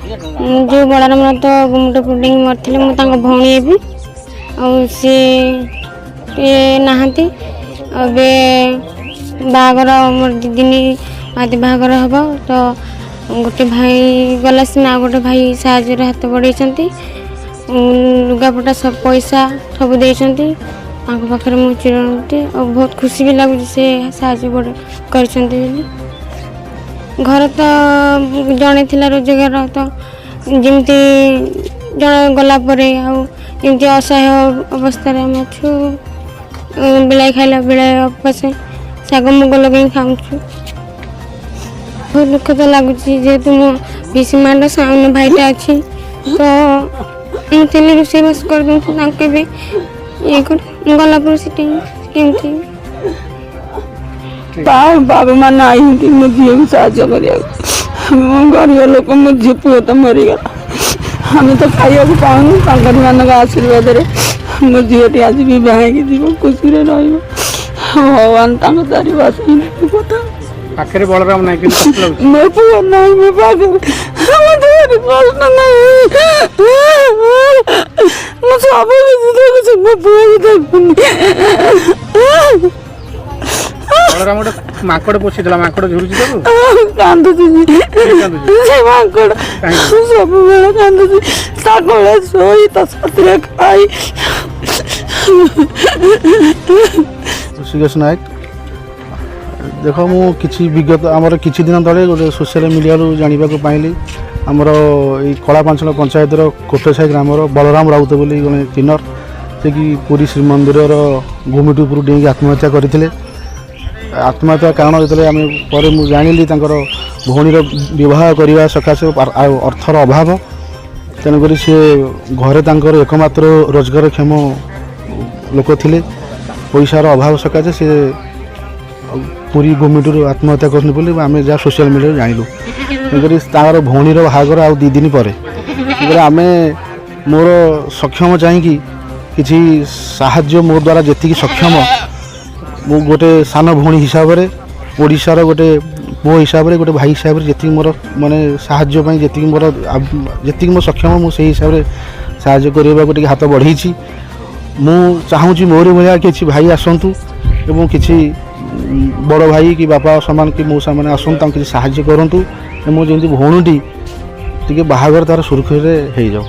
ଯେଉଁ ବଳରାମ ରାଉତ ଗୁମୁଟ ପୁଡ଼ିକି ମରିଥିଲେ, ମୁଁ ତାଙ୍କ ଭଉଣୀ ହେବି। ଆଉ ସିଏ ଟିକେ ନାହାନ୍ତି। ଆଉ ଏବେ ବାହାଘର ମୋର 2 ଦିନ ବାଦ ବାହାଘର ହେବ। ତ ଗୋଟେ ଭାଇ ଗଲା ସିନା, ଆଉ ଗୋଟେ ଭାଇ ସାହାଯ୍ୟରେ ହାତ ବଢ଼େଇଛନ୍ତି, ଲୁଗାପଟା ସବୁ, ପଇସା ସବୁ ଦେଇଛନ୍ତି। ତାଙ୍କ ପାଖରେ ମୁଁ ଚିରଉନ୍ତି ଆଉ ବହୁତ ଖୁସି ବି ଲାଗୁଛି ସେ ସାହାଯ୍ୟ କରିଛନ୍ତି ବୋଲି। ଘରେ ତ ଜଣେ ଥିଲା ରୋଜଗାର, ତ ଯେମିତି ଜଣେ ଗଲା ପରେ ଆଉ ଯେମିତି ଅସହାୟ ଅବସ୍ଥାରେ ଆମେ ଅଛୁ। ବେଳାଏ ଖାଇଲା ବେଳାଏ ଉପାସ, ଶାଗ ମୁଗ ଲଗେଇ ଖାଉଛୁ। ବହୁତ ଦୁଃଖ ତ ଲାଗୁଛି, ଯେହେତୁ ମୋ ପିସି ମାର ସାନ ଭାଇଟା ଅଛି, ତ ମୁଁ ଥିଲି ରୋଷେଇବାସ କରିଦେଉଛି ତାଙ୍କୁ। ଏବେ ଇଏ କରି ମୁଁ ଗଲା ପରେ ସେଠି କେମିତି? ବାବା ମା ନାହାନ୍ତି ମୋ ଝିଅକୁ ସାହାଯ୍ୟ କରିବାକୁ। ମୁଁ ଗରିବ ଲୋକ, ମୋ ଝିଅ ପୁଅ ତ ମରିଗଲା, ଆମେ ତ ଖାଇବାକୁ ପାଉନୁ। ତାଙ୍କରି ମାନଙ୍କ ଆଶୀର୍ବାଦରେ ମୋ ଝିଅଟି ଆଜି ବିବାହ ହେଇକି ଯିବ, ଖୁସିରେ ରହିବ। ଭଗବାନ ତାଙ୍କ ଚାରିପାଶ କଥା। ପାଖରେ ବଳରାମ ନାହିଁ, କିନ୍ତୁ କଷ୍ଟ ଲାଗୁଛି। ମୋ ପୁଅ ନାହିଁ ମୋ ପାଖରେ, ମତେ ଭାରି କଷ୍ଟ ନାହିଁ। ମୁଁ ସବୁ କିଛି ଦେଖୁଛି, ମୋ ପୁଅକୁ ଦେଖୁନି। ବଳରାମ ଗୋଟେ ମାଙ୍କଡ଼ ପୋଷିଥିଲା, ମାଙ୍କଡ଼ ଝୁରୁଛି ତାକୁ। କାନ୍ଦୁଛି। କାନ୍ଦୁଛି? ସେ ମାଙ୍କଡ଼ ସବୁବେଳେ କାନ୍ଦୁଛି। ତା କୋଳେ ଶୋଇ, ତା ସାଥିରେ ଖାଇ। ଋଷିକେଶ ନାୟକ। ଦେଖ, ମୁଁ କିଛି ବିଗତ ଆମର କିଛି ଦିନ ତଳେ ଗୋଟେ ସୋସିଆଲ ମିଡ଼ିଆରୁ ଜାଣିବାକୁ ପାଇଲି, ଆମର ଏଇ କଳାପାଞ୍ଚଳ ପଞ୍ଚାୟତର କୋଟସାହି ଗ୍ରାମର ବଳରାମ ରାଉତ ବୋଲି ଜଣେ କିନ୍ନର, ସେ କି ପୁରୀ ଶ୍ରୀମନ୍ଦିରର ଗୁମିଟି ଉପରୁ ଡେଇଁକି ଆତ୍ମହତ୍ୟା କରିଥିଲେ। ଆତ୍ମହତ୍ୟା କାରଣ ଯେତେବେଳେ ଆମେ ପରେ ମୁଁ ଜାଣିଲି, ତାଙ୍କର ଭଉଣୀର ବିବାହ କରିବା ସକାଶେ ଆଉ ଅର୍ଥର ଅଭାବ, ତେଣୁକରି ସିଏ ଘରେ ତାଙ୍କର ଏକମାତ୍ର ରୋଜଗାରକ୍ଷମ ଲୋକ ଥିଲେ। ପଇସାର ଅଭାବ ସକାଶେ ସେ ପୁରୀ ଗୁମିଟିରୁ ଆତ୍ମହତ୍ୟା କରିଛନ୍ତି ବୋଲି ଆମେ ଯାହା ସୋସିଆଲ ମିଡ଼ିଆରୁ ଜାଣିଲୁ। ତେଣୁକରି ତାଙ୍କର ଭଉଣୀର ବାହାଘର ଆଉ 2 ଦିନ ପରେ। ତେଣୁକରି ଆମେ ମୋର ସକ୍ଷମ ଚାହିଁକି କିଛି ସାହାଯ୍ୟ, ମୋ ଦ୍ୱାରା ଯେତିକି ସକ୍ଷମ, ମୁଁ ଗୋଟେ ସାନ ଭଉଣୀ ହିସାବରେ, ଓଡ଼ିଶାର ଗୋଟେ ପୁଅ ହିସାବରେ, ଗୋଟେ ଭାଇ ହିସାବରେ, ଯେତିକି ମୋର ମାନେ ସାହାଯ୍ୟ ପାଇଁ ଯେତିକି ମୋର ଯେତିକି ମୋ ସକ୍ଷମ, ମୁଁ ସେଇ ହିସାବରେ ସାହାଯ୍ୟ କରିବାକୁ ଟିକେ ହାତ ବଢ଼େଇଛି। ମୁଁ ଚାହୁଁଛି ମୋରି ଭଳିଆ କିଛି ଭାଇ ଆସନ୍ତୁ ଏବଂ କିଛି ବଡ଼ ଭାଇ କି ବାପା ସମାନ କି ମଉସା ମାନେ ଆସନ୍ତୁ, ତାଙ୍କୁ କିଛି ସାହାଯ୍ୟ କରନ୍ତୁ ଏବଂ ଯେମିତି ଭଉଣୀଟି ଟିକେ ବାହାଘର ତାର ସୁରୁଖୁରୁରେ ହେଇଯାଉ।